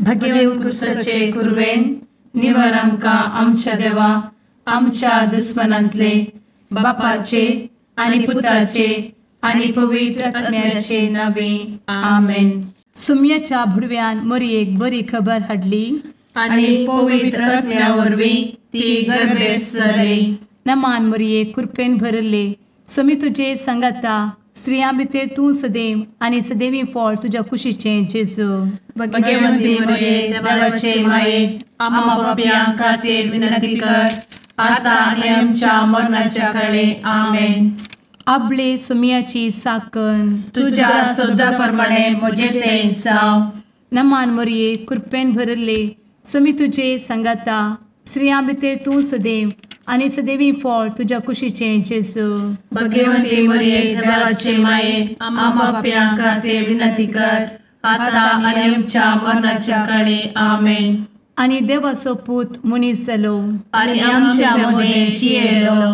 भगेव कुरवेन निवर आमकां आमच्या देवा आमच्या दुस्मनांतले बापाचे आनी पुताचे आनी पवित्र आत्म्याचे नावे आमेन. सुम्याच्या भुडव्यान मोरयेक बरी खबर हाडली आनी पवित्र आत्म्या वरवीं ती गर्भेस्त जाली. नमान मोरये, कृपेन भरले, स्वामी तुजे संगाता, स्त्रियां भितर तूं सदैव आनी सदैवी फळ तुज्या कुशीचें जेजू. भगवंती मोरये, देवाचे माये, आम्हा पापयां खातीर विनंती कर आता आनी आमच्या मरणाच्या काळे. आमेन. आपले सुम्याची साकन तुज्या सदा प्रमाणे म्हजें तें जावं. नमान मोरये, कृपेन भरले, स्वामी तुजे संगाता, स्त्रियां भितर तूं सदैव आनी सदैवी फळ तुज्या कुशीचें जेजू. भगवंती मोरये, देवाचे माये, आम्हा पापयां खातीर विनंती कर आता आनी आमच्या मरणाच्या काळे. आमेन. आनी देवाचो पूत मनीस जालो आनी आमच्या मदें जियेलो.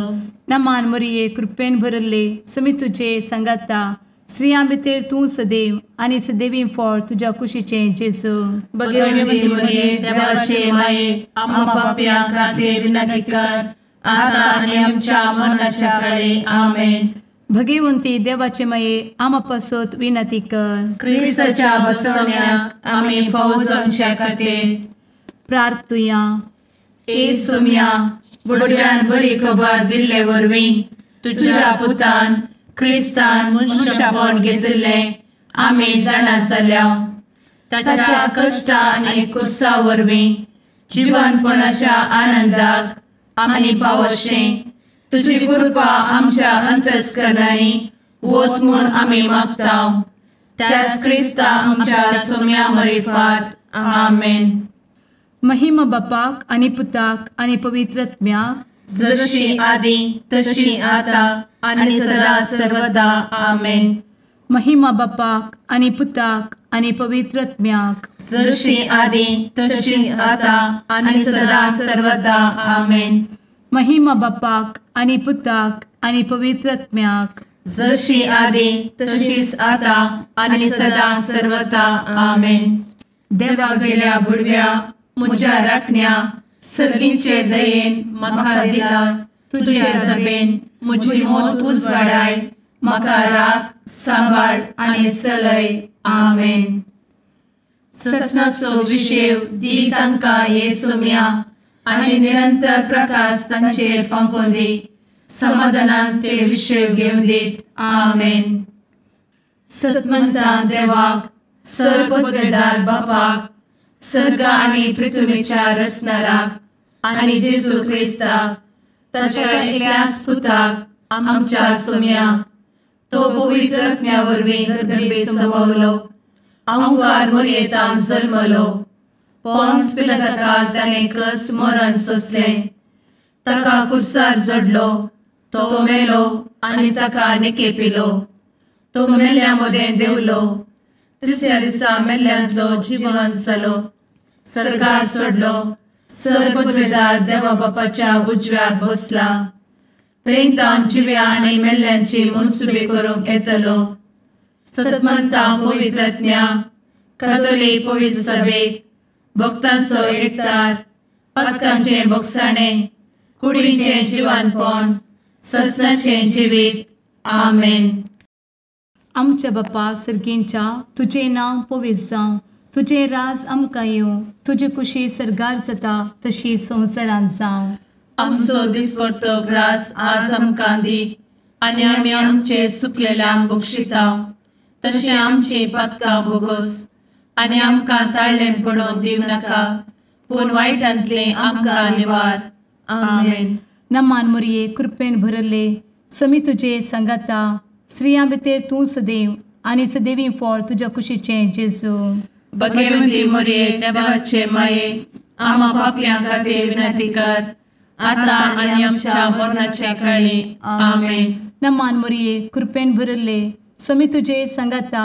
नमान मोरये, कृपेन भरले, स्वामी तुजे संगाता, स्त्रियां भितर तूं सदैव आनी सदैवी फळ तुज्या कुशीचें जेजू. भगवंती मोरये, देवाचे माये, आम्हा पापयां खातीर विनंती कर आता आनी आमच्या मरणाच्या काळे. आमेन. भगवंती देवाचे माये, आम्हा पासत विनंती कर. क्रिस्ताच्या बसवण्याक आमी फावो जावच्या खातीर प्रार्थुया. ए सुम्या, बुडव्यान बरी खबर दिल्ले वरवीं तुज्या पुतान क्रिस्तान मनशापण घेतिल्लें आमी जाणा जाल्या. ताच्या कश्टा आनी कुसा वरवीं जिवनपणाच्या आनंदाक आमी पावशें तुजी कृपा आमच्या अंतस्करणांनी वत म्हूण आमी मागता. त्याच क्रिस्ता आमच्या सुम्या मरिफात. आमेन. महिमा बापाक आनी पुताक आनी पवित्र आत्म्याक, जशी आदी तशी आता आनी सदा सर्वदा. आमेन. महिमा बापाक आनी पुताक आनी पवित्र आत्म्याक, जशी आदी तशी आता आनी सदा सर्वदा. आमेन. महिमा बापाक आनी पुताक आनी पवित्र आत्म्याक, जशी आदी तशीच आता आनी सदा सर्वदा. आमेन. देवा गेल्या बुडव्या म्हज्या राखण्या सर्गींचे दयेन म्हाका दिला तुजे दबेन म्हजी मोत उजवाडाय, म्हाका राख सांबाळ आनी सलय. आमेन. ससनाचो विशेव दी तांकां हे सुम्या आनी निरंतर प्रकाश तांचेर फांकोवन दी, समाधानान ते विशेव घेवन दीत. आमेन. सतमंता देवाक, सर्वपदवेदार बापाक, सर्ग आनी पृथ्वीच्या रचणाराक आनी जेजू क्रिस्ताक ताच्या एकल्याच पुताक आमच्या सुम्याक, तो पवित्र आत्म्या वरवीं गर्भे संभवलो, अहंकार मोरयेतान जल्मलो, पोन्स पिलाताकाल ताणें कस मरण सोंसलें, ताका कुर्सार जडलो, तो मेलो आनी ताका निकेपिलो, तो मेल्ल्या मदें देंवलो, तिसऱ्या दिसा मेल्ल्यांतलो जिवन जालो, सर्गार सोडलो, सर्वपदवेदार देवा बापाच्या उजव्याक बसला, थंय तावन जिव्या आनी मेल्ल्यांची मनसुबी करूंक येतलो. सतमंता पवित्र आत्म्या, कातोलीक पवित्र सभेक, भक्तांचो एकतार, पातकांचें भोगसाणें, कुडीचें जिवानपण, ससनाचें जिवीत. आमेन. आमच्या बापा सर्गींच्या, तुजें नांव पवित्र जावं, तुजें राज आमकां येवं, तुजी कुशी सर्गार जाता तशी संवसारांत जावं. आमचो दिसपडतो ग्रास आज आमकां दी आनी आमी आमचे सुकलेल्यांक बक्षिता तशें आमची पातकां भोगोस आनी आमकां ताळ्ळें पडोवन दिवं नाका, पूण वायटांतलें आमकां निवार. आमेन. नमान मोरये, कृपेन भरले, स्वामी तुजे संगाता, स्त्रियां भितर तूं सदैव आनी सदैवी फळ तुज्या कुशीचें जेजू. भगवंती मोरये, देवाचे माये, आम्हा पापयां खातीर विनंती कर आता आनी आमच्या मरणाच्या काळी. आमेन. नमान मोरये, कृपेन भरले, स्वामी तुजे संगाता,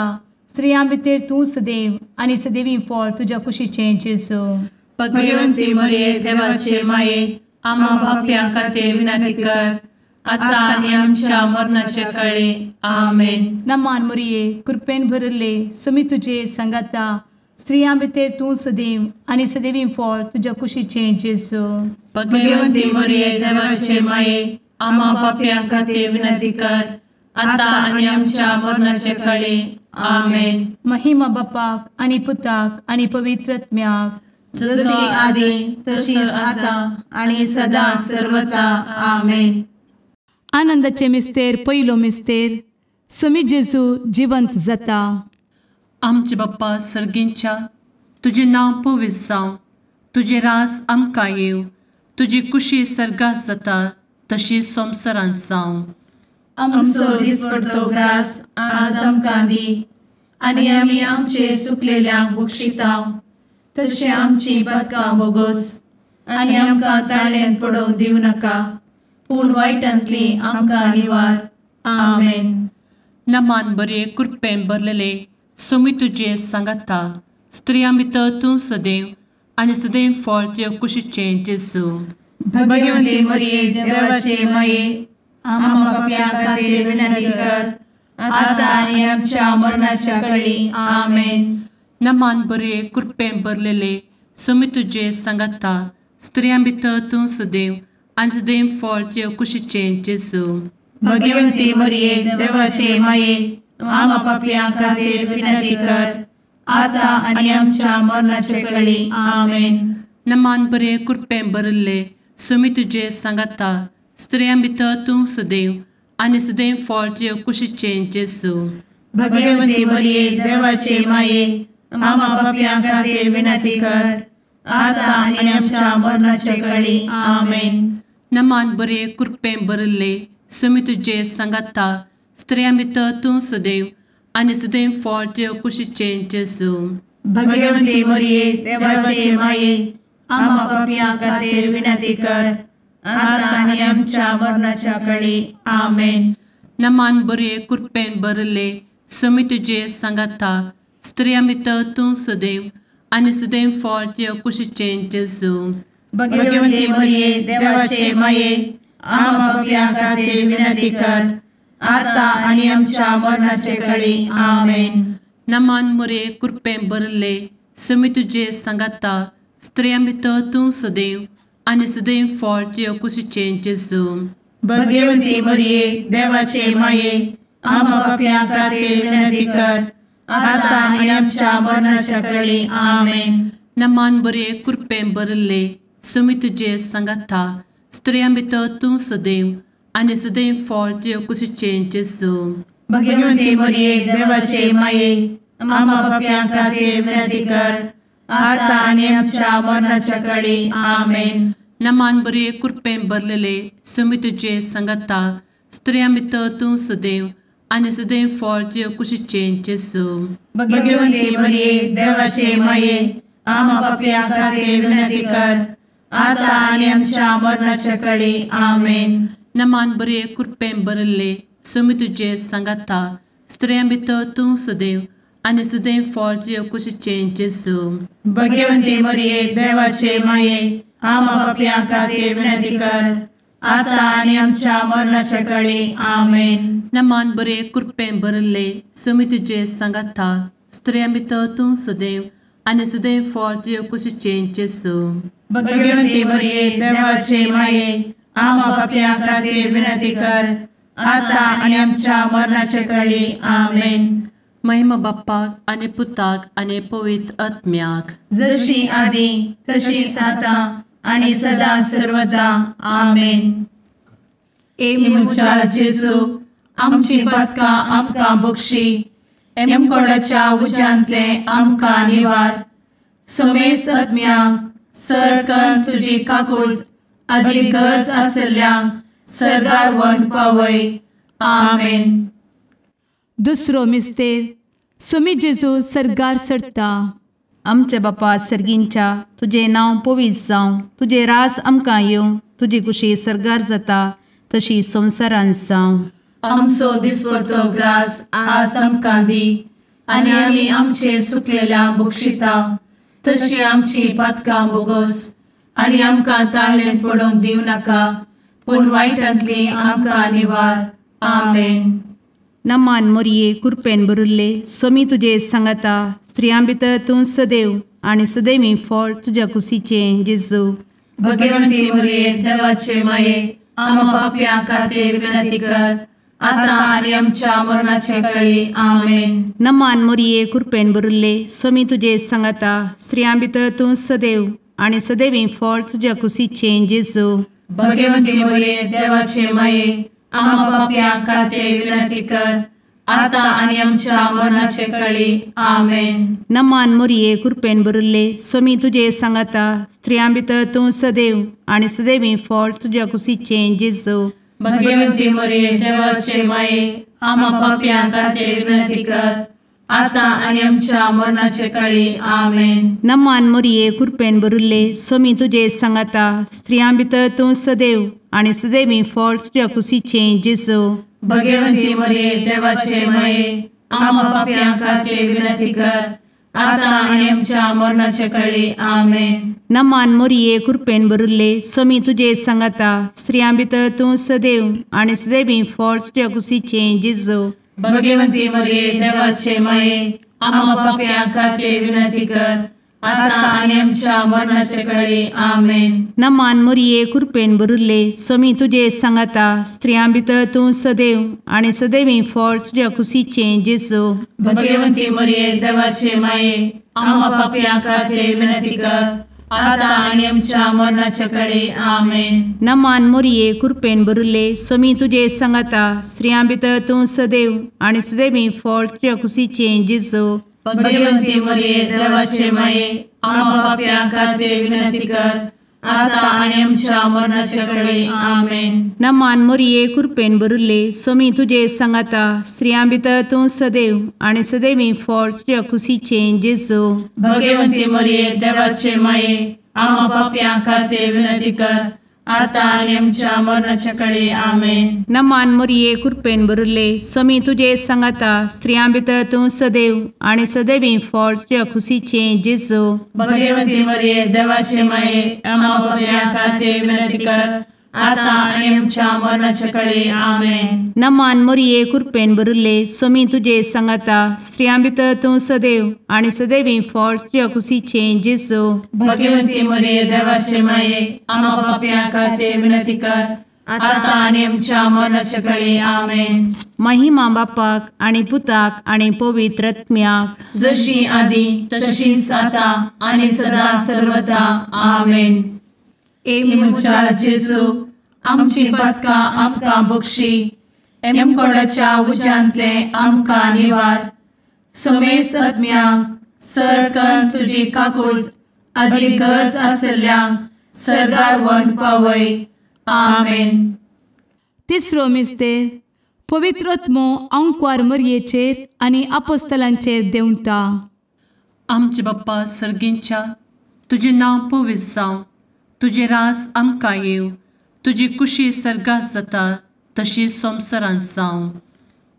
स्त्रियां भितर तूं सदैव आनी सदैवी फळ तुज्या कुशीचें जेजू. भगवंती मोरये, देवाचे माये, आम्हा पापयां खातीर विनंती कर आता आनी आमच्या मरणाच्या काळी. आमेन. नमान मोरये, कृपेन भरले, स्वामी तुजे संगाता, स्त्रियां भितर तूं सदैव आनी सदैवी फळ तुज्या कुशीचें जेजू. भगवंती मरिये देवाचे माये, आम्हा पापयां खातीर विनंती कर, आतां आनी आमच्या मरणाचे कळे. आमेन. महिमा बापाक आनी पुताक आनी पवित्र आत्म्याक, जशी आदी तशीच आतां आनी सदां सर्वता. आमेन. आनंदाचे मिस्तेर पयलो मिस्तेर, स्वामी जेजू जिवंत जाता. आमचे बाप्पा सर्गींच्या, तुजें नांव पवित्र जावं, तुजें राज आमकां येवं, तुजी कुशी सर्गात जाता तशी संवसारांत जावं. आमचो दिसपडतो ग्रास आज आमकां दी, आनी आमी आमचे सुकलेल्यांक बक्षिता तशें आमची पातकां बोगोस, आनी आमकां ताळ्यांत पडोवंक दिवं नाका, पूण वायटांतली आमकां निवार. आमेन. नमान बरे कृपेन भरलेले स्वामी तुजे सांगाता, स्त्रियां भितर तूं सदैव आनी सदैव फळ तुज्या कुशीचें जेजू. भगवंती मरिये देवाचे माये, आम्हा पापयां खातीर विनंती कर, आतां आनी आमच्या मरणाच्या कळी. आमेन. नमान बरे कृपेन भरलेले स्वामी तुजे सांगाता, स्त्रियां भितर तूं सदैव आनी सदैव फळ तुज्या कुशीचें जेजू. भगवंती मरिये देवाचे माये, आम्हा पापयां खातीर विनंती कर, आतां आनी आमच्या मरणाचे कळी. आमेन. नमान बरे कृपेन भरिल्ले स्वामी तुजे सांगाता, स्त्रियां भितर तूं सदैव आनी सदैव फळ तुज्या कुशीचें जेजू. भगवंती मरिये देवाचे माये, आम्हा पापयां खातीर विनंती कर, आतां आनी आमच्या मरणाचे कळी. आमेन. नमान बरे कृपेन भरिल्ले स्वामी तुजे सांगाता, स्त्रियां भितर तूं सदैव आनी सदैव फळ तुज्या कुशीचें जेजू. भगवंती मरिये देवाचे माये, आम्हा पापयां खातीर विनंती कर, आतां आनी आमच्या मरणाच्या कळी. आमेन. नमान बरे कृपेन भरिल्ले स्वामी तुजे सांगाता, स्त्रियां भितर तूं सदैव आनी सदैव फळ तुज्या कुशीचें जेजू. भगवंती मरिये देवाचे माये, आम्हा पापयां खातीर विनंती कर, आतां आनी आमच्या मरणाचे कळी. आमेन. नमान मरिये कृपेन भरिल्ले स्वामी तुजे सांगाता, स्त्रियां भितर तूं सदैव आनी सदैव फळ तुज्या कुशीचें जेजू. भगवंती मरिये देवाचे माये, आम्हा पापयां खातीर विनंती कर, आतां आनी आमच्या मरणाच्या कळी. आमेन. नमान बरे कृपेन भरिल्ले स्वामी तुजे सांगाता, स्त्रियां भितर तूं सदैव आनी सदैव फळ तुज्या कुशीचें जेजू. भगवंती मरिये देवाचे माये, आम्हा पापयां खातीर विनंती कर, आतां आनी आमच्या मरणाच्या कळी. आमेन. नमान बरे कृपेन भरलेले स्वामी तुजे सांगाता, स्त्रियां भितर तूं सदैव आनी सदैव फळ तुज्या कुशीचें जेजू. भगवंती मरिये देवाचे माये, आम्हा पापयां खातीर विनंती कर, आतां आनी आमच्या मरणाच्या कळी. आमेन. नमान बरे कृपेन भरिल्ले स्वामी तुजे सांगाता, स्त्रियां भितर तूं सदैव आनी सदैव फळ तुज्या कुशीचें जेजू. भगवंती मरिये देवाचे माये, आम्हा पापयां खातीर विनंती कर, आतां आनी आमच्या मरणाच्या कळी. आमेन. नमान बरे कृपेन भरिल्ले स्वामी तुजे सांगाता, स्त्रियां भितर तूं सदैव आनी सदैव फळ तुज्या कुशीचें जेजू. भगवंती मरिये देवाचे माये, आम्हा पापयां खातीर विनंती कर, आतां आनी आमच्या मरणाच्या कळी. आमेन. महिमा बाप्पाक आनी पुताक आनी पवित्र आत्म्याक, जशी आदी तशीच आतां आनी सदां सर्वदा. आमेन. ए म्हज्या जेजू, आमची पातकां आमकां बक्षी, एमकोडाच्या उज्यांतले आमकां निवार, समेस्त आत्म्यांक सरकन तुजी काकूट आदी गरज आशिल्ल्यांक सर्गार व्हरून पावय. आमेन. दुसरो मिस्तेर, स्वामी जेजू सर्गार चडटा. आमच्या बापा सर्गींच्या, तुजें नांव पवित्र जावं, तुजें राज आमकां येवं, तुजी कुशी सर्गार जाता तशी संवसारांत जावं. आमचो दिसपडतो ग्रास आज आमकां दी, आनी आमी आमचे सुकलेल्या बक्षिता तशी आमची पातकां बोगोस, आनी आमकां ताळ्ळेंत पडोवंक दिवं नाका, पूण वायटांतली आमकां निवार. आमेन. नमान मोरये कृपेन भरिल्ले स्वामी तुजे सांगाता, स्त्रियां भितर तूं सदैव आनी सदैवी फळ तुज्या कुशीचें जेजू। भगवंती मरिये देवाचे माये आम्हा पाप्यां खातीर विनंती कर आता आनी आमच्या मरणाचे वेळी। आमेन। नमान मरिये कृपेन भरिल्ले स्वामी तुजे सांगाता स्त्रियां भितर तूं सदैव आनी सदैवी फळ तुज्या कुशीचें जेजू। भगवंती मरिये देवाचे माये आम्हा पाप्यां खातीर विनंती कर आता आनी आमच्या मरणाचे वेळी। आमेन। नमान मरिये कृपेन भरिल्ले स्वामी तुजे सांगाता स्त्रियां भितर तूं सदैव आनी सदैवी फळ तुज्या कुशीचें जेजू। भगवंती मरिये देवाचे माये आम्हा पाप्यां खातीर विनंती कर आता आनी आमच्या मरणाचे वेळी। आमेन। नमान मरिये कृपेन भरिल्ले स्वामी तुजे सांगाता स्त्रियां भितर तूं सदैव आनी सदैवी फळ तुज्या कुशीचें जेजू। भगवंती मरिये देवाचे माये आम्हा पाप्यां खातीर विनंती कर आता आनी आमच्या मरणाचे वेळी। आमेन। नमान मरिये कृपेन भरिल्ले स्वामी तुजे सांगाता स्त्रियां भितर तूं सदैव आनी सदैवी फळ तुज्या कुशीचें जेजू। भगवंती मरिये देवाचे माये आम्हा पाप्यां खातीर विनंती कर आता आनी आमच्या मरणाचे वेळी। आमेन। नमान मरिये कृपेन भरिल्ले स्वामी तुजे सांगाता स्त्रियां भितर तूं सदैव आनी सदैवी फळ तुज्या कुशीचें जेजू। भगवंती मरिये देवाचे माये आम्हा पाप्यां खातीर विनंती कर आता आनी आमच्या मरणाचे वेळी। आमेन। नमान मरिये कृपेन भरिल्ले स्वामी तुजे सांगाता स्त्रियां भितर तूं सदैव आनी सदैवी फळ तुज्या कुशीचें जेजू। भगवंती मरिये देवाचे माये आम्हा पाप्यां खातीर विनंती कर आता आनी आमच्या मरणाचे वेळी। आमेन। नमान मरिये कृपेन भरिल्ले स्वामी तुजे सांगाता स्त्रियां भितर तूं सदैव आनी सदैवी फळ तुज्या कुशीचें जेजू। भगवंती मरिये देवाचे माये आम्हा पाप्यां खातीर विनंती कर आता आनी आमच्या मरणाचे वेळी। आमेन। नमान मरिये कृपेन भरिल्ले स्वामी तुजे सांगाता स्त्रियां भितर तूं सदैव आनी सदैवी फळ तुज्या कुशीचें जेजू। भगवंती मरिये देवाचे माये आम्हा पाप्यां खातीर विनंती कर आता आनी आमच्या मरणाचे वेळी। आमेन। नमान मरिये कृपेन भरिल्ले स्वामी तुजे सांगाता स्त्रियां भितर तूं सदैव आनी सदैवी फळ तुज्या कुशीचें जेजू। भगवंती मरिये देवाचे माये आम्हा पाप्यां खातीर विनंती कर आता आनी आमच्या मरणाचे वेळी। आमेन। महिमा बापाक आनी पुताक आनी पवित्र आत्म्याक जशी आदी तशीच आता आनी सदा सर्वदा। आमेन। ए म्हज्या जेजू आमची पातकां आमकां बक्षी एमकोडाच्या उज्यांतले आमकां निवार समेस्त आत्म्यांक सरकन तुजी काकूट आदी गरज आशिल्ल्यांक सर्गार व्हरून पावय। आमेन। तिसरो मिस्तेर पवित्र आत्मो आंकवार मरयेचेर आनी आपोस्तलांचेर देंवता। आमचे बाप्पा सर्गींच्या तुजें नांव पवित्र जावं, तुजें राज आमकां येवं, तुजी कुशी सर्गात जाता तशी संवसारांत जावं।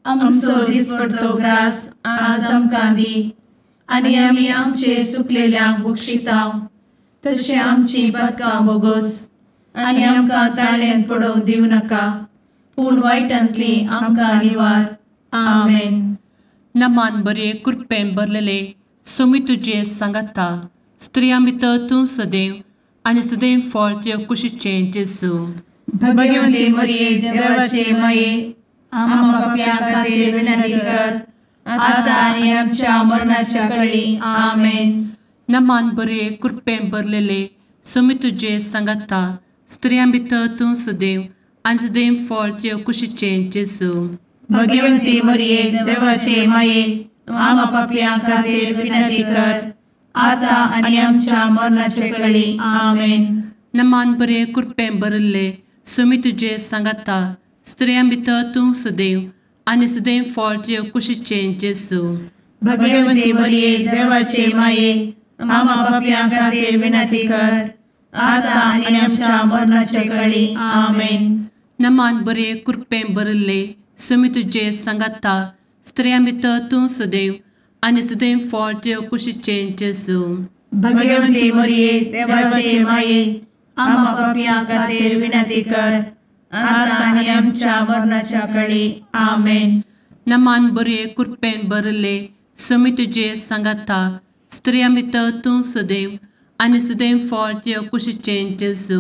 आमचो दिसपडतो ग्रास आज आमकां दी आनी आमी आमचे सुकलेल्यांक बक्षितांव तशें आमची पातकां बोगोस आनी आमकां ताळ्यान पडोवंक दिवं नाका पूण वायटांतली आमकां निवार। आमेन। नमान बरे कृपेन भरलेले स्वामी तुजे सांगाता स्त्रियां भितर तूं सदैव आनी सदैव फळ तुज्या कुशीचें जेजू। भगवंती मरिये देवाचे माये आम्हा पाप्यां खातीर विनंती कर आता आनी आमच्या मरणाच्या वेळी। आमेन। नमान बरे कृपेन भरलेले स्वामी तुजे सांगाता स्त्रियां भितर तूं सदैव आनी सदैव फळ तुज्या कुशीचें जेजू। भगवंती मरिये देवाचे माये आम्हा पाप्यां खातीर विनंती कर आता आनी आमच्या मरणाचे वेळी। आमेन। नमान बरे कृपेन भरिल्ले स्वामी तुजे सांगाता स्त्रियां भितर तूं सदैव आनी सदैव फळ तुज्या कुशीचें जेजू। भगवंती मरिये देवाचे माये आम्हा पाप्यां खातीर विनंती कर आता आनी आमच्या मरणाचे वेळी। आमेन। नमान बरे कृपेन भरिल्ले स्वामी तुजे सांगाता स्त्रियां भितर तूं सदैव आनी सदैव फळ तुज्या कुशीचें जेजू। भगवंती मरिये देवाचे माये आम्हा पाप्यां खातीर विनंती कर आता आनी आमच्या मरणाच्या वेळी। आमेन। नमान बरे कृपेन भरिल्ले समी तुजे सांगाता स्त्रियां भितर तूं सदैव आनी सदैव फळ तुज्या कुशीचें जेजू.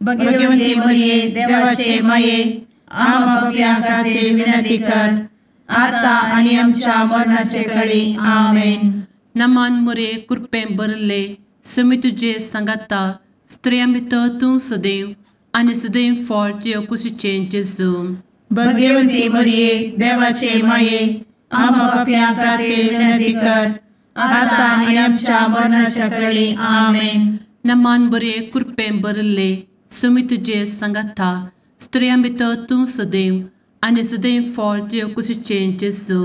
भगवती मरिये देवाचे माये आम्हा पाप्यां खातीर विनंती कर आता आनी आमच्या मरणाचे कळी. आमेन. नमान मोरये कृपेन भरिल्ले समी तुजे सांगाता स्त्रियां भितर तूं सदैव आनी सदैव फळ तुज्या कुशीचें जेजू. भगवती मरिये देवाचे माये आम्हा पाप्यां खातीर विनंती कर आता आनी आमच्या मरणाच्या कळी. आमेन. नमान बरे कृपेन भरिल्ले समी तुजे सांगाता स्त्रियां भितर तूं सदैव आनी सदैव फळ तुज्या कुशीचें जेजू.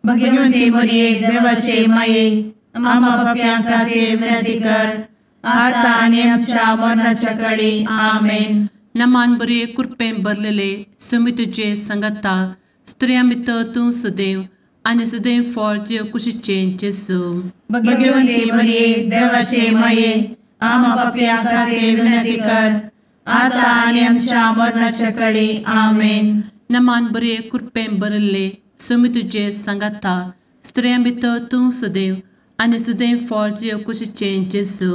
भगवती मरिये देवाचे माये आम्हा पाप्यां खातीर विनंती कर आता आनी आमच्या मरणाच्या कळी. आमेन. नमान बरे कृपेन भरलेले समी तुजे सांगाता स्त्रियां भितर तूं सदैव आनी सदैव फळ तुज्या कुशीचें जेजू. भगवती मरिये देवाचे माये आम्हा पाप्यां खातीर विनंती कर आता आनी आमच्या मरणाच्या कळी. आमेन. नमान बरे कृपेन भरिल्ले समी तुजे सांगाता स्त्रियां भितर तूं सदैव आनी सदैव फळ तुज्या कुशीचें जेजू.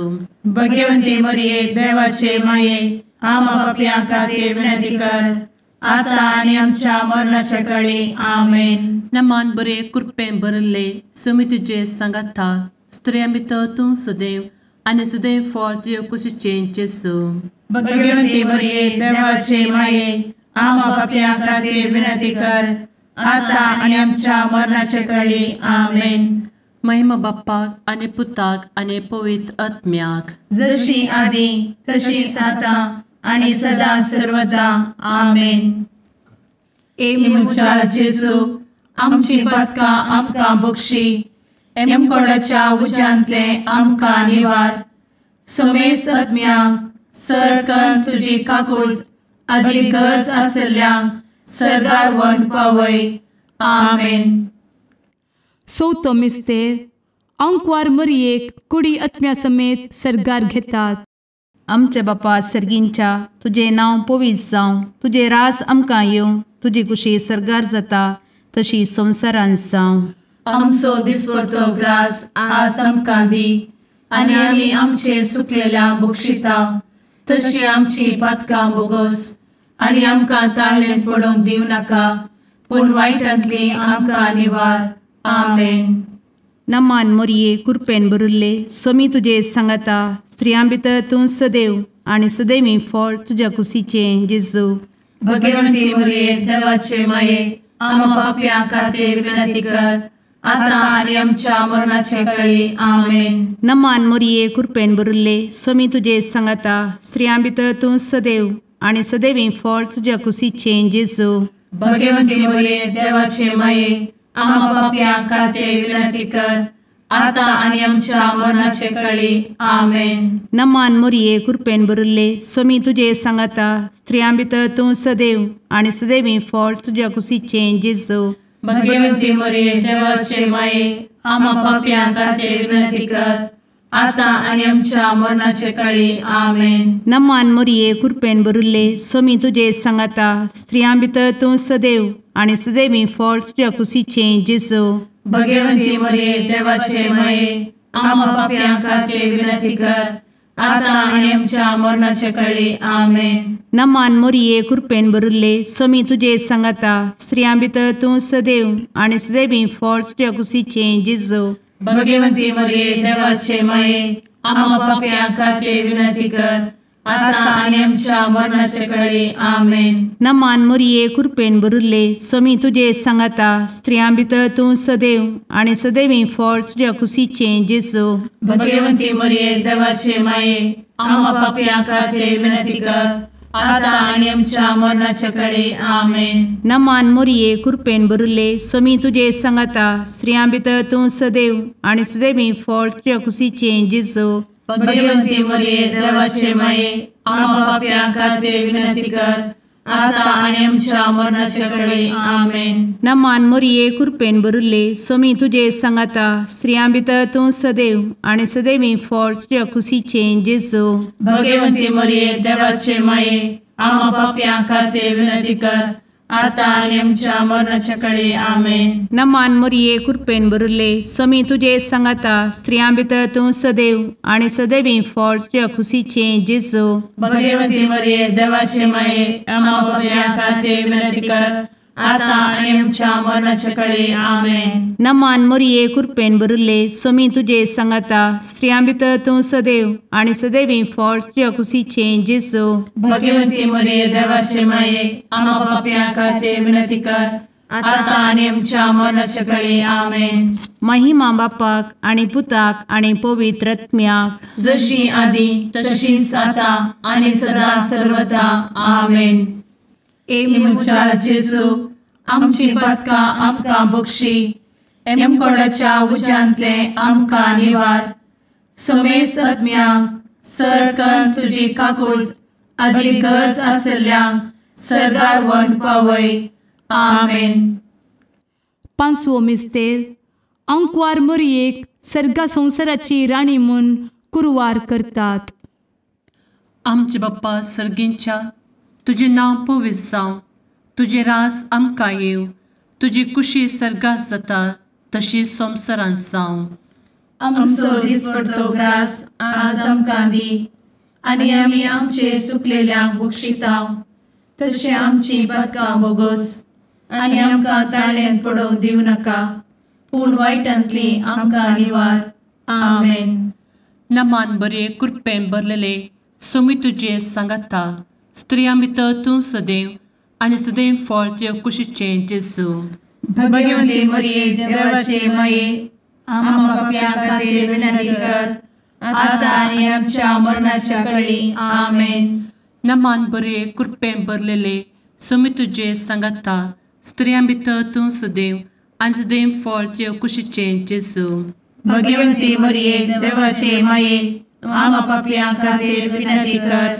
भगवती मरिये देवाचे माये आम्हा पाप्यां खातीर विनंती कर आता आनी आमच्या मरणाच्या कळी. आमेन. नमान बरे कृपेन भरिल्ले समी तुजे सांगाता स्त्रियां भितर तूं सदैव आनी सदैव फळ तुज्या कुशीचें जेजू. भगवती मरिये देवाचे माये आम्हा पाप्यां खातीर विनंती कर आता आनी आमच्या मरणाच्या कळी. आमेन. महिमा बाप्पाक आनी पुताक आनी पवित्र आत्म्याक, जशी आदी तशीच आता आनी सदा सर्वदा. आमेन. ए म्हज्या जेजू आमची पातकां आमकां बक्षी, एमकोडाच्या उज्यांतले आमकां निवार, समेस्त आत्म्यांक सरकन तुजी काकूट आदी गरज आसल्ल्यांक सर्गार व्हरून पावय. आमेन. चवथो मिस्तेर आंकवार मरियेक कुडी आत्म्या समेत सर्गार घेतात. आमच्या बापा सर्गींच्या तुजें नांव पवित्र जावं, तुजें रास आमकां येवं, तुजी कुशी सर्गार जाता तशी संवसारांत जावं. आमचो दिसपडतो ग्रास आज आमकां दी आनी आमी आमचे सुकलेल्या बक्षिता तशी आमची पातकां बोगोस आनी आमकां ताळेन पडोवंक दिवं नाका, पूण वायटांतली आमकां निवार. आमेन. नमान मोरये कृपेन भरिल्ले स्वामी तुजे सांगाता स्त्रियां भितर तूं सदैव आनी सदैवी फळ तुज्या कुशीचें जेजू. भगवंती मोरये देवाचे माये आम्हा पाप्यां खातीर विनंती कर आता आनी आमच्या मरणाचे कळी. आमेन. नमान मोरये कृपेन भरिल्ले स्वामी तुजे सांगाता स्त्रियां भितर तूं सदैव आनी सदैवी फळ तुज्या कुशीचें जेजू. भगवंती मोरये देवाचे माये आम्हा पाप्यां खातीर विनंती कर आता आनी आमच्या मरणाचे कळी. आमेन. नमान मोरये कृपेन भरिल्ले स्वामी तुजे सांगाता स्त्रियां भितर तूं सदैव आनी सदैवी फळ तुज्या कुशीचें जेजू. भगवंती मोरये देवाचे माये आम्हा पाप्यां खातीर विनंती कर आता आनी आमच्या मरणाचे कळी. आमेन. नमान मोरये कृपेन भरिल्ले स्वामी तुजे सांगाता स्त्रियां भितर तूं सदैव आनी सदैवी फळ तुज्या कुशीचें जेजू. भगवंती मोरये देवाचे माये आम्हा पाप्यां खातीर विनंती कर आता आनी आमच्या मरणाचे कळी. आमेन. नमान मोरये कृपेन भरिल्ले स्वामी तुजे सांगाता स्त्रियां भितर तूं सदैव आनी सदैवी फळ तुज्या कुशीचें जेजू. भगवंती मोरये देवाचे माये आम्हा पाप्यां खातीर विनंती कर आता आनी आमच्या मरणाचे कळी. आमेन. नमान मोरये कृपेन भरिल्ले स्वामी तुजे सांगाता स्त्रियां भितर तूं सदैव आनी सदैवी फळ तुज्या कुशीचें जेजू. भगवंती मोरये देवाचे माये आम्हा पाप्यां खातीर विनंती कर आता आनी आमच्या मरणाचे कळी. आमेन. नमान मोरये कृपेन भरिल्ले स्वामी तुजे सांगाता स्त्रियां भितर तूं सदैव आनी सदैवी फळ तुज्या कुशीचें जेजू. भगवंती मोरये देवाचे माये आम्हा पाप्यां खातीर विनंती कर आता आनी आमच्या मरणाचे कळी. आमेन. नमान मोरये कृपेन भरिल्ले स्वामी तुजे सांगाता स्त्रियां भितर तूं सदैव आनी सदैवी फळ तुज्या कुशीचें जेजू. भगवंती मोरये देवाचे माये आम्हा पाप्यां खातीर विनंती कर आतां आनी आमच्या मरणाच्या कळे. आमेन. नमान मोरये कृपेन भरिल्ले स्वामी तुजे सांगाता, स्त्रियां भितर तूं सदैव आनी सदैवी फळ तुज्या खुशीचें जेजू. भगवती मरिये देवाचे माये, आम्हा पाप्यां खातीर विनंती कर, आतां आनी आमच्या मरणाच्या कळे. आमेन. नमान मोरये कृपेन भरिल्ले स्वामी तुजे सांगाता, स्त्रियां भितर तूं सदैव आनी सदैवी फळ तुज्या खुशीचें जेजू. भगवती मरिये देवाचे माये, आम्हा पाप्यां खातीर विनंती कर, आतां आनी आमच्या मरणाच्या कळे. आमेन. महिमा बापाक आनी पुताक आनी पवित्र आत्म्याक, जशी आदी तशीच आतां आनी सदा सर्वदा. आमेन. ए म्हज्या जेजू, आमची पातकां आमकां बक्षी, एमकोडाच्या उज्यांतले आमकां निवार, समेस्त आत्म्यांक सरकन तुजी काकूट आदी गरज आशिल्ल्यांक सर्गार व्हरून पावय. आमेन. पांचवो मिस्तेर. आंकवार मोरयेक सर्गा संवसाराची राणी म्हूण कुरवार करतात. आमचे बाप्पा सर्गींच्या, तुजें नांव पवित्र जावं, तुजें राज आमकां येवं, तुजी कुशी सर्गात जाता तशी संवसारांत जावं. आमचो दिसपडतो ग्रास आज आमकां दी, आनी आमी आमचे सुकलेल्यांक बक्षिता तशें आमची पातकां बोगोस, आनी आमकां ताळ्यांत पडोवंक दिवं नाका, पूण वायटांतली आमकां निवार. आमेन. नमान बरे कृपेन भरलेले स्वामी तुजे सांगाता, स्त्रियां भितर तूं सदैव आनी सदैव फळ तुज्या कुशीचें जेजू. भगवती मरिये देवाचे माये, आम्हा पाप्यां खातीर विनंती कर, आतां आनी आमच्या मरणाच्या कळी. आमेन. नमान बरे कृपेन भरलेले स्वामी तुजे सांगाता, स्त्रियां भितर तूं सदैव आनी सदैव फळ तुज्या कुशीचें जेजू. भगवती मरिये देवाचे माये, आम्हा पाप्यां खातीर विनंती कर,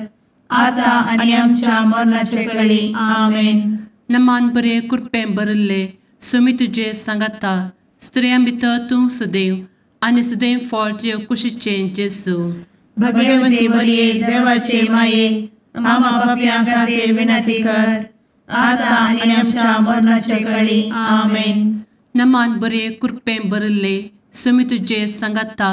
आतां आनी आमच्या मरणाच्या कळी. आमेन. नमान बरे कृपेन भरिल्ले स्वामी तुजे सांगाता, स्त्रियां भितर तूं सदैव आनी सदैव फळ तुज्या कुशीचें जेजू. भगवती मरिये देवाचे माये, आम्हा पाप्यां खातीर विनंती कर, आतां आनी आमच्या मरणाच्या कळी. आमेन. नमान बरे कृपेन भरिल्ले स्वामी तुजे सांगाता,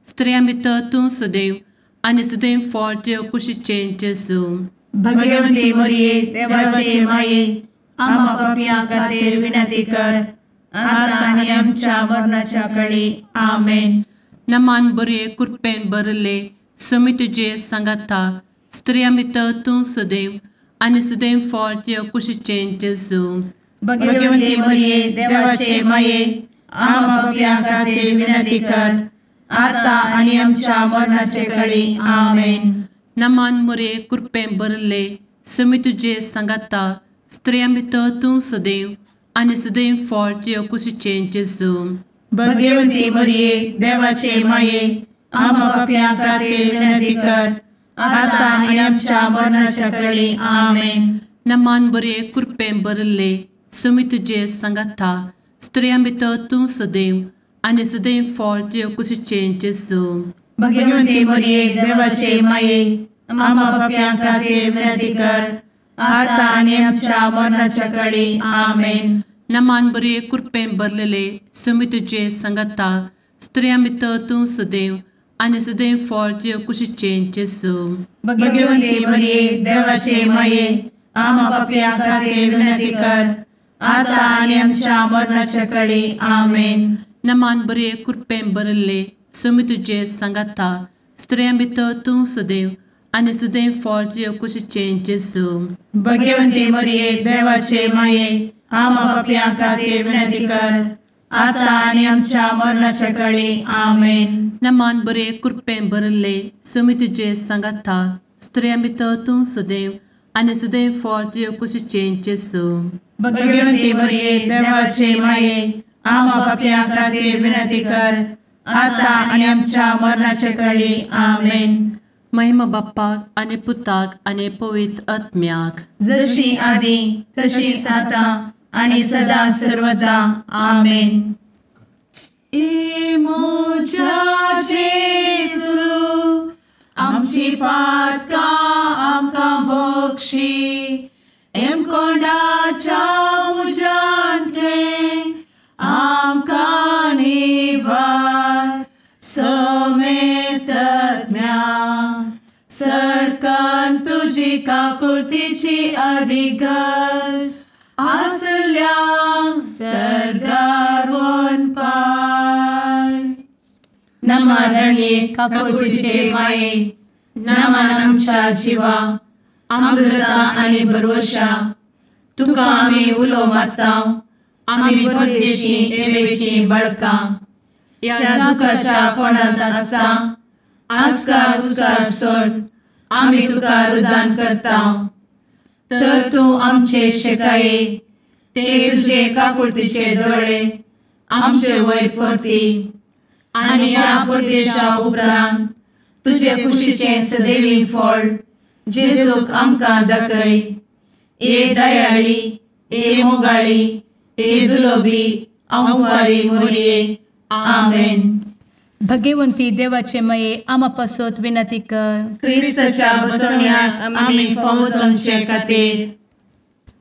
स्त्रियां भितर तूं सदैव आनी सदैव फळ तुज्या कुशीचें जेजू. भगवती मरिये देवाचे माये, आम्हा पाप्यां खातीर विनंती कर, आतां आनी आमच्या मरणाच्या कळी. आमेन. नमान बरे कृपेन भरिल्ले स्वामी तुजे सांगाता, स्त्रियां भितर तूं सदैव आनी सदैव फळ तुज्या कुशीचें जेजू. भगवती मरिये देवाचे माये, आम्हा पाप्यां खातीर विनंती कर, आतां आनी आमच्या मरणाचे कळी. आमेन. नमान मरिये कृपेन भरिल्ले स्वामी तुजे सांगाता, स्त्रियां भितर तूं सदैव आनी सदैव फळ तुज्या कुशीचें जेजू. भगवती मरिये देवाचे माये, आम्हा पाप्यां खातीर विनंती कर, आतां आनी आमच्या मरणाच्या कळी. आमेन. नमान बरे कृपेन भरिल्ले स्वामी तुजे सांगाता, स्त्रियां भितर तूं सदैव आनी सदैव फळ तुज्या कुशीचें जेजू. भगवती मरिये देवाचे माये, आम्हा पाप्यां खातीर विनंती कर, आतां आनी आमच्या मरणाच्या कळी. आमेन. नमान बरे कृपेन भरलेले स्वामी तुजे सांगाता, स्त्रियां भितर तूं सदैव आनी सदैव फळ तुज्या कुशीचें जेजू. भगवती मरिये देवाचे माये, आम्हा पाप्यां खातीर विनंती कर, आतां आनी आमच्या मरणाच्या कळी. आमेन. नमान बरे कृपेन भरिल्ले स्वामी तुजे सांगाता, स्त्रियां भितर तूं सदैव आनी सदैव फळ तुज्या कुशीचें जेजू. भगवती मरिये देवाचे माये, आम्हा पाप्यां खातीर विनंती कर, आतां आनी आमच्या मरणाच्या कळी. आमेन. नमान बरे कृपेन भरिल्ले स्वामी तुजे सांगाता, स्त्रियां भितर तूं सदैव आनी सदैव फळ तुज्या कुशीचें जेजू. भगवती मरिये देवाचे माये, आम्हा पाप्यां खातीर विनंती कर, आतां आनी आमच्या मरणाच्या कळी. आमेन. महिमा बाप्पाक आनी पुताक आनी पवित्र आत्म्याक, जशी आदी तशीच आतां आनी सदा सर्वदा. आमेन. ए म्हज्या जेजू, आमची पातकां आमकां बक्षी, एमकोंडाच्या तुजी काकुळतीची अधिगस आसल्यांक सर्गार वनपाय. नमा रणये काकुळतीचे माये, नमन आमच्या जिवा, अमृता आनी भरवशा, तुका आमी उलो मारता, आमी परदेशी एवेची बळकां, ह्या दुखाच्या कोणांत आसता आस्कार उस्कार सोड आमी तुका रुदान करता. तर तूं आमचे शेकाये ते तुजे काकुळतीचे दोळे आमचे वयर परती आनी ह्या परदेशा उपरांत तुजे कुशीचें सदैवी फळ जेजूक आमकां दाखय. ए दयाळी, ए मोगाळी, ए दुलोबी अंवारी मोरये. आमेन. भगवंती देवाचे मये आमा पासत विनंती कर. क्रिस्ताच्या बसवण्याक आमी फावो जावचे खातीर.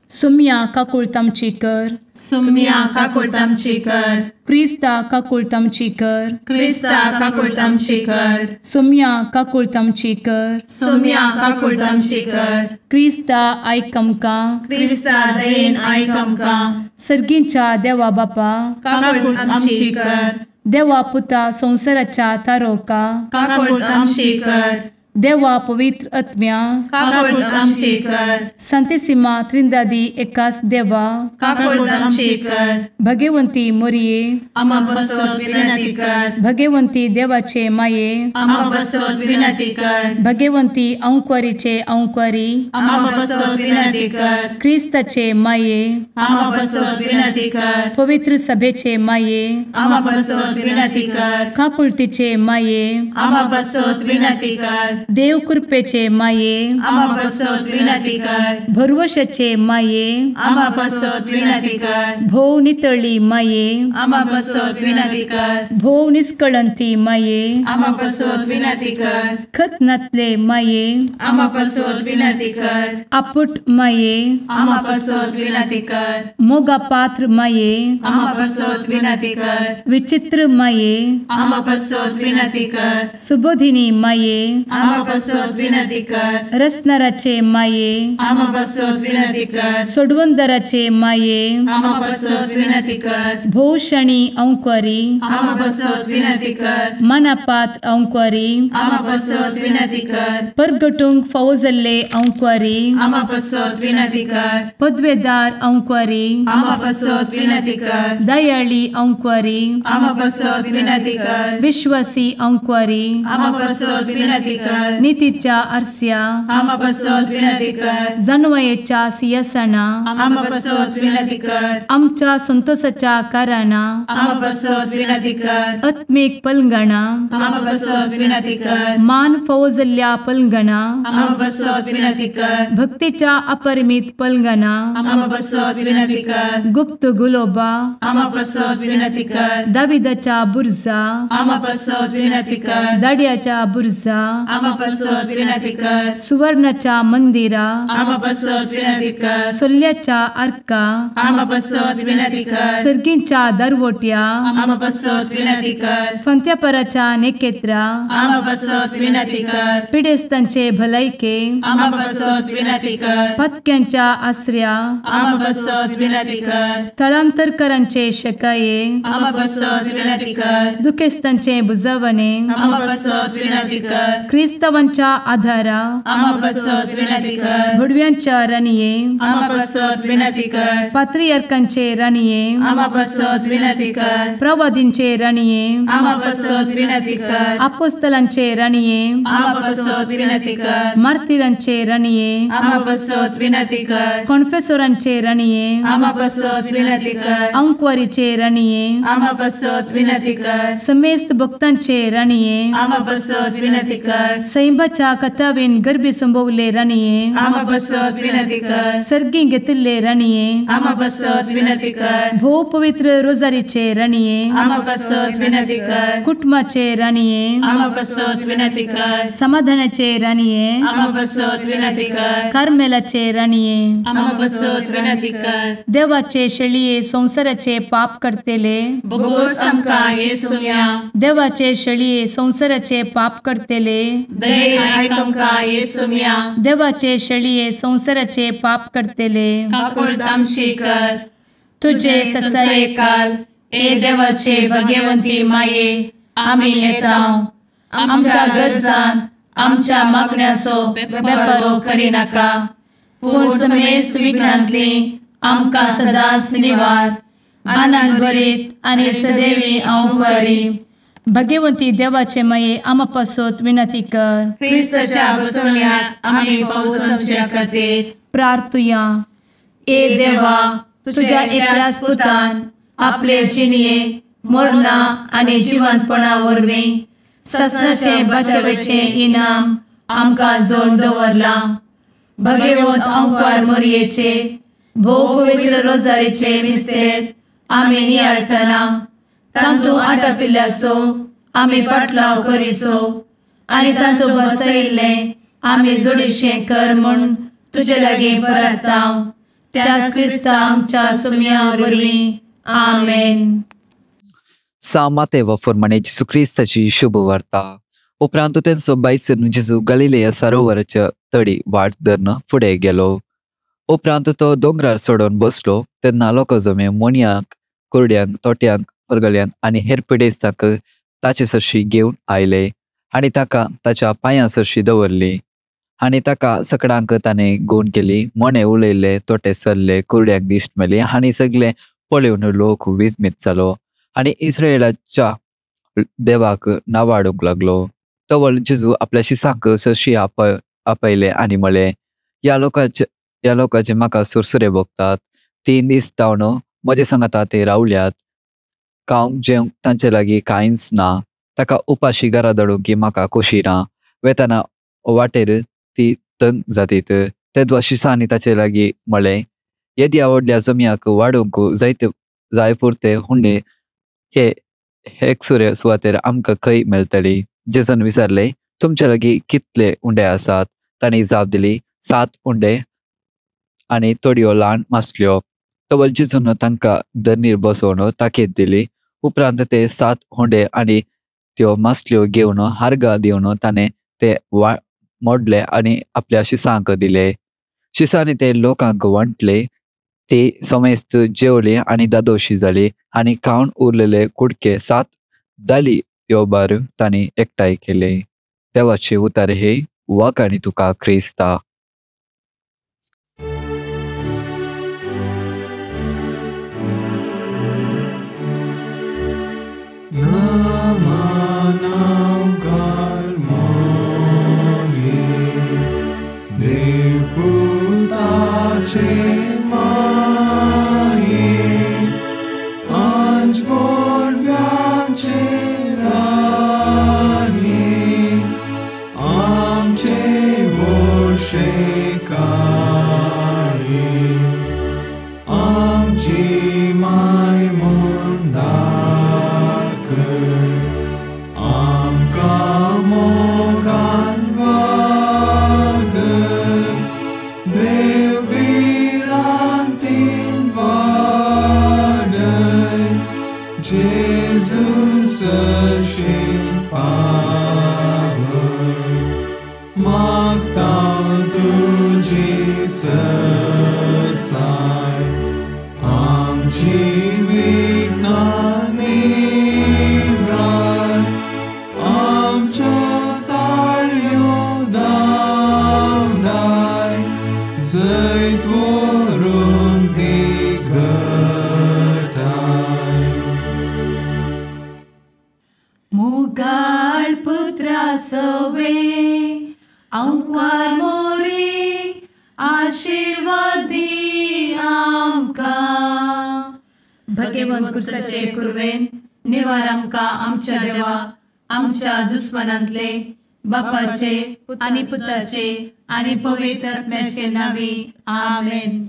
सुम्या काकुळट आमची कर. सुम्या काकुळट आमची कर. क्रिस्ता काकुळट आमची कर. क्रिस्ता काकुळट आमची कर. सुम्या काकुळट आमची कर. सुम्या काकुळट आमची कर. क्रिस्ता आयक आमकां. क्रिस्ता दयेन आयक आमकां. सर्गींच्या देवा बापा काकुळट आमची कर. देवा पुता संवसाराच्या तारोका काकुळट आमची कर. देवा पवित्र आत्म्या काकुळट आमची कर. संतेसिमा त्रिंदादी एकास देवा काकुळट आमची कर. भगवंती मोरये आमा पासत विनंती कर. भगवंती देवाचे माये आमा पासत विनंती कर. भगवंती अंकुरीचे अंकुरी आमा पासत विनंती कर. क्रिस्ताचे माये आमा पासत विनंती कर. पवित्र सभेचे माये आमा पासत विनंती कर. काकुळतीचे माये आमा पासत विनंती कर. देव कृपेचे माये आमा पासत विनंती कर. भरवशाचे माये आमा पासत विनंती कर. भोव नितळी माये आमा पासत विनंती कर. भोव निष्कळंती माये आमा पासत विनंती कर. खत नातले माये आमा पासत विनंती कर. आपुट माये आमा पासत विनंती कर. मोगा पात्र माये आमा पासत विनंती कर. विचित्र माये आमा पासत विनंती कर. सुबोधिनी माये आमा पासत विनंती कर. रसनाराचे माये आमा पासत विनंती कर. सोडवंदराचे माये आमा पासत विनंती कर. भोवशणी अंकुरी आमा पासत विनंती कर. मनापात्र अंकुरी आमा पासत विनंती कर. परगटूंक फावो जाल्ले अंकुरी आमा पासत विनंती कर. पदवेदार अंकुरी आमा पासत विनंती कर. दयाळी अंकुरी आमा पासत विनंती कर. विश्वासी अंकुरी आमा पासत विनंती कर. नितीच्या आरस्या आमा पासत विनंती कर. जानवयेच्या सिंहासना आमा पासत विनंती कर. आमच्या संतोषाच्या कारणा आमा पासत विनंती कर. आत्मीक पलंगणा आमा पासत विनंती कर. मान फावो जाल्ल्या पलंगणा आमा पासत विनंती कर. भक्तीच्या अपरिमित पलंगणा आमा पासत विनंती कर. गुप्त गुलोबा आमा पासत विनंती कर. दाविदाच्या बुर्जा आमा पासत विनंती कर. दाड्याच्या बुर्जा आमा पासत विनंती कर. सुवर्णाच्या मंदिरा आमा पासत विनंती कर. सोल्ल्याच्या आर्का आमा पासत विनंती कर. सर्गींच्या दरवट्या आमा पासत विनंती कर. फंत्यापराच्या नेकेत्रा आमा पासत विनंती कर. पिडेस्तांचे भलायके आमा पासत विनंती कर. पत्क्यांच्या आसऱ्या आमा पासत विनंती कर. थळांतरकरांचे शकाये आमा पासत विनंती कर. दुखेस्तांचे बुजवणे आमा पासत विनंती कर. क्रिस्तावांच्या आधारा आमा पासत विनंती कर. भुडव्यांच्या राणये आमा पासत विनंती कर. पात्रियार्कांचे राणये आमा पासत विनंती कर. प्रवादींचे राणये आमा पासत विनंती कर. आपोस्तलांचे राणये आमा पासत विनंती कर. मार्तिरांचे राणये आमा पासत विनंती कर. कॉन्फेसोरांचे राणये आमा पासत विनंती कर. अंकुवारीचे राणये आमा पासत विनंती कर. समेस्त भक्तांचे राणये आमा पासत विनंती कर. सैंबाच्या कथावेन गर्भी संभवले राणये आमा पासत विनंती कर. सर्गी घेतिल्ले राणये आमा पासत विनंती कर. भोव पवित्र रोजारीचे राणये आमा पासत विनंती कर. कुटुंबाचे राणये आमा पासत विनंती कर. समाधानाचे राणये आमा पासत विनंती कर. कार्मेलाचे राणये आमा पासत विनंती कर. देवाचे शेळये संवसाराचे पाप करतेले बोगोस आमकां येसुम्या देवाचे शेळये संवसाराचे पाप करतेले दयेन आयक आमकां येसुम्या। देवाचे शेळये संवसाराचे पाप करतले काकुळट आमची कर। तुजे ससायेकाल ए देवाचे भगवंती माये आमी येता आमच्या गरजान आमच्या मागण्याचो बेपर्वो करिनाका पूण समेस्त विघ्नांतली आमकां सदांच निवार। आनंद भरीत आनी सदैवी अंवकारी भगवंती देवाचे माये आमा पासत विनंती कर। क्रिस्ताच्या बसवण्याक आमी पावसाच्या खातीर प्रार्थुया। ए देवा तुझ्या एकल्याच पुतान आपले जिणये मरणा आनी जिवंतपणा वरवीं ससनाचे बचावेचे इनाम आमकां जोडून दवरलां। भगवंत अंकार मोरयेचे भोव पवित्र रोजारीचे मिस्तेर आमी नियाळटना तांतू आटापिल्ल्याचो आमी पाटलाव करिसो आनी तांतू बसयिल्लें आमी जोडीशें कर म्हूण तुजे लागीं परता त्याच क्रिस्ता आमच्या सुम्या वरवीं आमेन। सामातेव फुरमाने जेसू क्रिस्ताची शुभ वार्ता। उपरांत तेंचो बायचून जेजू गलिलेया सरोवराच्या तडी वाट धरून फुडें गेलो। उपरांत तो दोंगरार चडोवन बसलो तेन्ना लोक जमे मोनयांक कुरड्यांक तोट्यांक परगल्यांक आनी हेर पिडेस्तांक ताचे सरशी घेवन आयले आनी ताका ताच्या पांयां सरशी दवरली आनी ताका सकडांक ताणें गूण केली। मोने उलयले तोटे सरले कुरड्यांक दिश्ट मेली आनी सगळे पळोवन लोक विस्मीत जालो आनी इस्रायलाच्या देवाक नावाडूंक लागलो। तवळ जेजू आपल्या शिसांक सरशी आपयले आनी म्हळें ह्या लोकांचे म्हाका सुरसुरे भोगतात। 3 दीस जावन म्हजे सांगाता ते रावल्यात। खावंक जेवंक तांचे लागीं कांयच ना। ताका उपाशी घरा धाडूंक की म्हाका खोशी ना। वेतना वाटेर ती तंग जातीत। तेद्वा शिसांनी ताचे लागीं म्हळें येद्या व्हडल्या जमयाक वाडोवंक जायते जाय पुरते हुंडे हे एकसुरे सुवातेर आमकां खंय मेळटली। जेजून विचारलें तुमचे लागीं कितले उंडे आसात? तांणी जाप दिली 7 उंडे आनी थोड्यो ल्हान मासल्यो। तवळ जेजून तांकां धरणीर बसोवन ताकीद दिली। उपरांत ते 7 हुंडे आनी त्यो मासल्यो घेवन हारगां दिवन ताणें ते मोडले आनी आपल्या शिसांक दिले। शिसांनी ते लोकांक वांटले। ते समेस्त जेवले आनी दादोशी जाली आनी खावन उरलेले कुडके 7 दाली योबार तांणी एकठांय केले। देवाचे उतारे हे वाकाणी तुका क्रिस्ता। आमच्या दुस्मनांतले बापाचे आनी पुताचे आनी पवित्र आत्म्याचे नांवी आमेन।